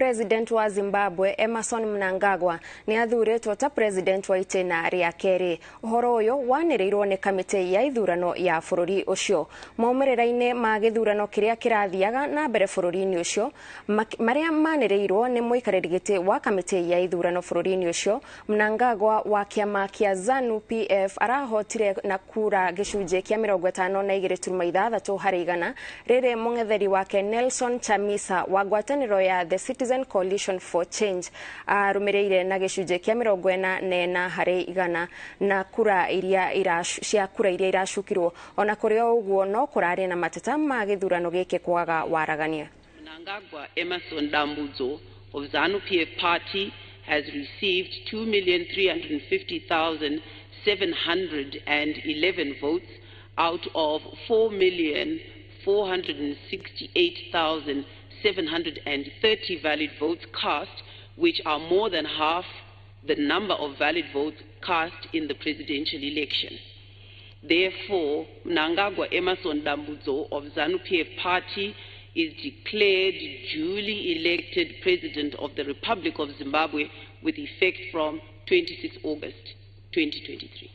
President wa Zimbabwe Emmerson Mnangagwa nĩ athurĩtwo ta president wa itĩna rĩa kerĩ. Ũhoro ũyũ wanĩrĩirwo nĩ kamĩtĩ ya ithurano ya bũrũri ũcio. Maumĩrĩra-inĩ ma gĩthurano kĩrĩa kĩrathiaga na mbere bũrũri-inĩ ũcio marĩa manĩrĩirwo nĩ mũikarĩri gĩtĩ wa kamĩtĩ ya ithurano bũrũri-inĩ ũcio, Mnangagwa wa kĩama kĩa ZANU PF arahotire na kura gĩcunjĩ kĩa 52.6 harĩ igana, rĩrĩ mũng'etheri wake Nelson Chamisa wa ngwatanĩro ya The Citizen Coalition for Change arũmĩrĩire na gĩcunjĩ kĩa 44 harĩ igana na kura iria cia kura iria iracukirwo. Ona kũrĩ o ũguo, no kũrarĩ na mateta ma gĩthurano gĩkĩ kwaga waragania. Mnangagwa Emmerson Dambudzo of ZANU-PF party has received 2,350,711 votes out of 4,468,730 valid votes cast, which are more than half the number of valid votes cast in the presidential election. Therefore, Mnangagwa Emmerson Dambudzo of ZANU-PF party is declared duly elected President of the Republic of Zimbabwe with effect from 26 August 2023.